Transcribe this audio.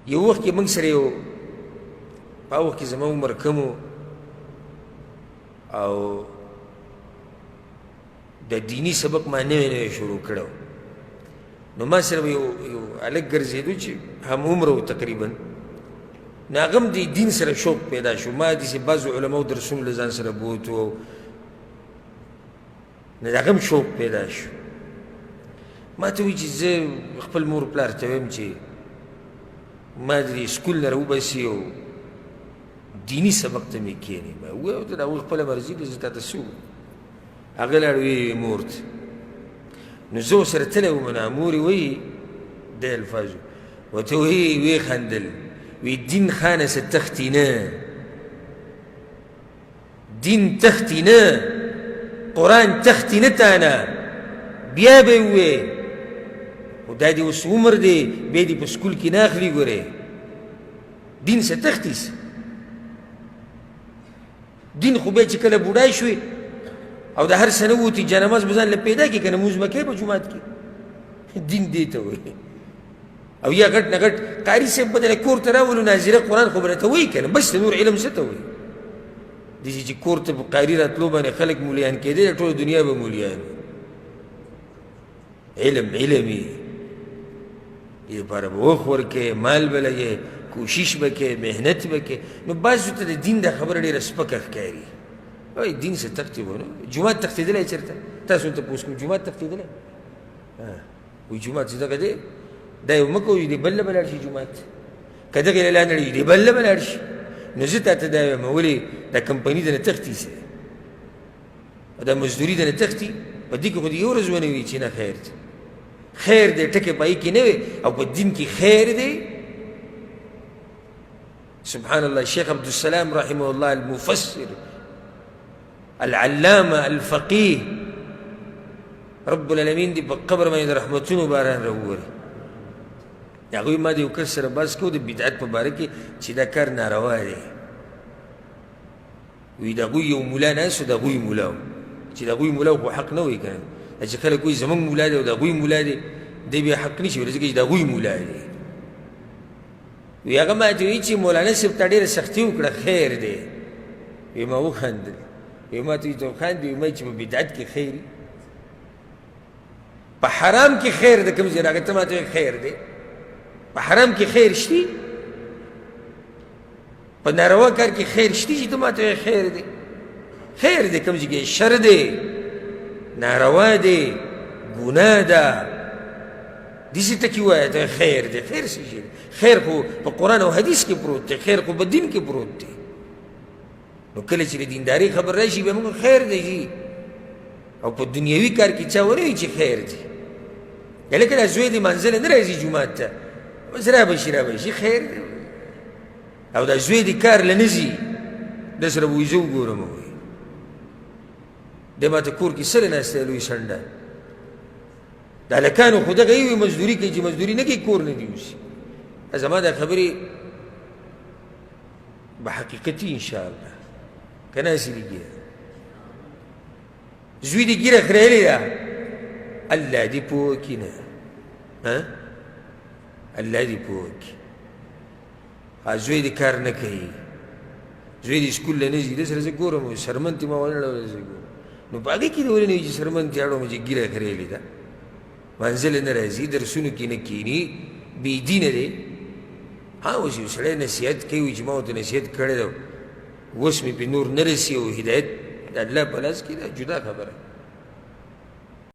یو وخت کې موږ سره یو، په هغه وخت کې زما عمر کم و او د دیني سبق ما نوی نوی شروع کړی، نو ما سره به یو هلک ګرځېدو چې هم عمره و تقریبا، نو هغه هم د دین سره شوق پیدا شو. ما داسې بعضو علماو درسونو له ځان سره بوتو، نو د هغه هم شوق پیدا شو. ما ته وایي چې زه خپل مور پلار ته وایم چې ما د دې سکول نه راوباسي او دیني سبق ته مې کښېني. ما وویل ته د هغوی خپله مرضي ده، زه تا ته څه ووایم. هغه لاړ ویې مور ته، نو زه ورسره تللی وم. نو مور یې وایي د الفاظو ورته وایي، ویې خندل، وی دین خانه څه تښتي نه، دین تښتي نه، قرآن تښتي نه تانه. بیا به یې ووایې خو دا دې اوس عمر دی، بیا دې په سکول کې نه اخلي. ګورې دین څه تښتي؟ دین خو بیا چې کله بوډای شوې او د هر څه نه ووتې، جانماز به ځان له پیدا کړې که نه، لمونځ به کوې په جومات کې. دین دې ته وایي. او یا غټ نه غټ قاري صاحب به درله کور ته راولو، ناظره قرآن خو به راته وایي که نه، بس د نور علم څه ته وایي؟ داسې چې کور ته په قاري راتلو باندې خلک مولیان کېدل، ټوله دنیا به مولیان. علم علم وي، دې لپاره به وخت ورکوې، مال به لګوې، کوشش به کوې، محنت به کوې. نو بعضو ته د دین دا خبره ډېره سپکه ښکاري، وایي دین څه تښتي به نو جومات تښتېدلی چېرته؟ تاسو تپوس کوم، جومات تښتېدلی؟ وایي جومات چې دغه دی، دا یو مه کوئ، دې بل له به لاړ شي جومات، که دغې له لاندې ړي دې بل له به لاړ شي. نو زه تا ته دا وایم، ولې دا کمپني درنه تښتي څه، دا مزدوري درنه تښتي؟ په دې کې خو دې یو ورځ ونه وي چې نه خیر دی، خیر دی ټکی په هغې کې نه وي، او په دین کې خیر دی. سبحان الله، شیخ عبدالسلام رحمه الله المفسر العلامه الفقيه، رب العالمین دې په قبر باندې د رحمتونو باران راووري. هغوی ما د یو کس سره بحث کوو د بدعت په باره کې چې دا کار ناروا دی. وی د هغوی یو ملا ناست و، د هغوی ملا و، چې د هغوی ملا خو حق نه وایي که نه، دا چې خلک وایي زموږ ملا دی او د هغوی ملا دی، دی بیا حق نه شي ویلی ځکه چې د هغوی ملا دی. وی هغه ما ته وایي چې مولانا صاحب ته ډېره سختي وکړه، خیر دی. وی ما وخندل، وی ما ته وایي ته وخاندې؟ وی ما چې په بدعت کې خیر، په حرام کې خیر د کوم ځای راغی؟ ته ما ته خیر دی، په حرام کې خیر شتي؟ په ناروا کار کې خیر شته چې ته ما ته خیر دی؟ خیر دی کوم ځای کې شر دی، ناروا دی، ګناه ده، داسې ټکي وایه ته خیر دی. خیر څه شی دی؟ خیر خو په قرآن او حدیث کې پروت دی، خیر خو په دین کې پروت دی. نو کله چې د دیندارۍ خبر راشي بیا موږ خیر دی جي، او په دنیوي کار کې چا ونه وي چې خیر دی. لکه دا زوی دې منزله نه راځي جومات ته، بس را به شي را به شي خیر دی. او دا زوی دې کار له نه ځي، د سره به وایي زه وګورم. وایي دی ما ته کور کې سره ناست دی لوی سنډه، د هلکانو خو دغه یې وي مزدوري کوي، چې مزدوري نه کوي کور نه دي اوسي. زما دا خبرې به حقیقتي انشاءالله که نه هسې لګیا زوی دې ږیره خریلې ده، الله دې پوه کړي نه، الله دې پوه کړي. زوی دې کار نه کوي، زوی دې سکول له نه ځي، ده سره زه ګورم سرمن ته ما ونه ړولی، زه ګورم نو په هغې کې دې ولې نه وي چې سرمن ته اړوم چې ږیره خریلې ده، منزل نه راځي، درسونو کې نه کښېني، بې دینه دی. ها اوس یو سړی نصیحت کوي چې ما ورته نصیحت کړی دی، اوس مې پرې نور نه رسي او هدایت د الله په لاس کې ده، جدا خبره.